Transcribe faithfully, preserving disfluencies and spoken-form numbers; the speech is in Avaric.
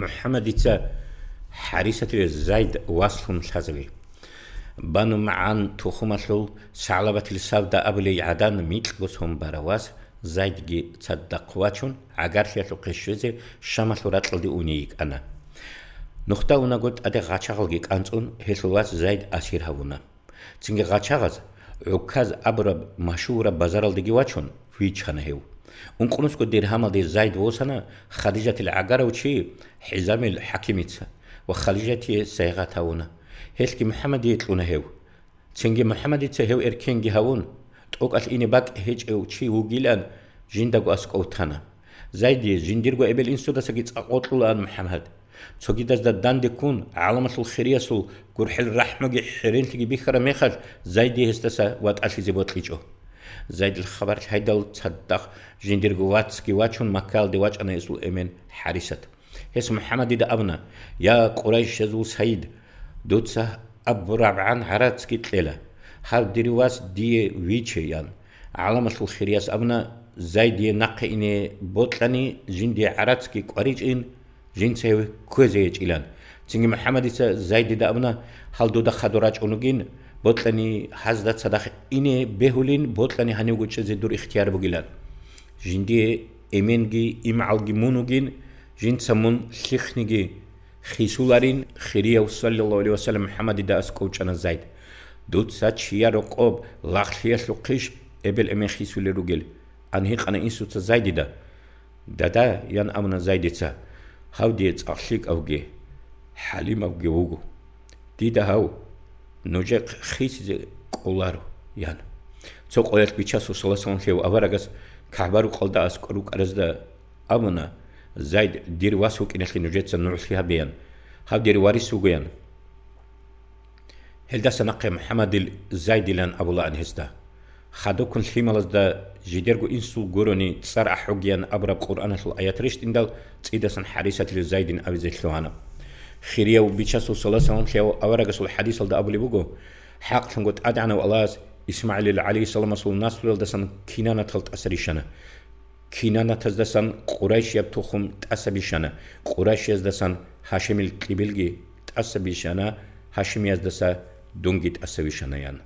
МухӀаммадица ХӀарисатил Зайд васлъун лъазави. Бану МагӀан тухумалъул СагӀлабатил Савда абулей гӀадан микьго сон бара вас Зайдги цадахъ вачун, гӀагарлъиялъухъе щвезе Шамалъул ракьалде уни йикӀана. Нухда унаго тӀаде гъачагъалги кӀанцӀун, гьелъул вас Зайд асир гьавуна. Цинги гъачагъаз, ГӀуказ абураб машгьураб базаралдеги вачун, вичана гьев. Ункънусго диргьамалде Зайд восана Хадижатил гӀагарав чи ХӀизамил ХӀакимица ва Хадижатие сайгъат гьавуна. Гьелъги МухӀаммадие кьуна гьев. Цинги МухӀаммадица гьев эркенги гьавун, тӀокӀалъ ине бакӀ гьечӀев чи вугилан жиндаго аскӀов тана. Зайдие жиндирго эбел-инсудасаги цӀакъ вокьулаан МухӀаммад. Цогидазда данде ккун, гӀаламалъул хириясул гурхӀел рахӀмуги хӀеренлъиги бихьараб мехалъ, Зайдие гьесдаса ватӀалъизе бокьичӀо. Зайдил хабар лъайдал цадахъ жиндирго вацги вачун, Маккаялде вачӀана гьесул эмен ХӀарисат. Гьес МухӀаммадида абуна: «Я Къурайшазул сайид, дуца абурабгӀан гӀарацги кьела. Гьав дир вас дие виче», – ян. ГӀаламалъул хирияс абуна: «Зайдие нахъе ине бокьани, жиндие гӀарацги кӀваричӀин, жинца гьев кквезе гьечӀилан». Цинги МухӀаммадица Зайдида абуна: «Гьал дуда хадур рачӀун вугин, бокьани гьазда цадахъ ине бегьулин, бокьани гьанивго чӀезе дур ихтияр бугилан. Жиндие эменги имгӀалги мун вугин, жинца мун лъихъниги хисуларин». Хирияв, саллаллагьу гӀалайгьи ва саллам, МухӀаммадида аскӀов чӀана Зайд. «Дуца чияр рокъоб лагълъиялъухъищ эбел-эмен хисулел ругел?» – ан гьикъана инсуца Зайдида. «Дада, – ян абуна Зайдица, – гьав дие цӀакъ лъикӀавги хӀалимавги вуго. Дида гьав нужехъ хисизе кӀоларо», – ян. Цо къоялъ Бичасул саллаллагьу гӀалайгьи ва саллам лъев аварагас КагӀба-рукъалда аскӀор рукӀаразда абуна: «Зайд дир вас вукӀиналъе нужеца нугӀлъи гьабеян. Гьав дир варис вугоян». Гьелдаса нахъе МухӀаммадил Зайдилан абулаан гьесда. Хадуккун лъималазда жидерго инсул гурони цӀар ахӀугеян абураб Къуръаналъул аят рещтӀиндал, цӀидасан ХӀарисатил Зайдин абизе лъугьана. Хирияв Бичасул саллаллагьу гӀалайгьи ва саллам лъев аварагасул хӀадисалда абулеб буго: «ХӀакълъунго ТӀадегӀанав Аллагьас ИсмагӀилил гӀалайгьиссаламасул наслуялдасан кинанатал тӀаса рищана. Кинанатаздасан къурайшияб тухум тӀаса бищана, къурайшияздасан гьашимил кьибилги тӀаса бищана, гьашимияздаса дунги тӀаса вищана», – ян.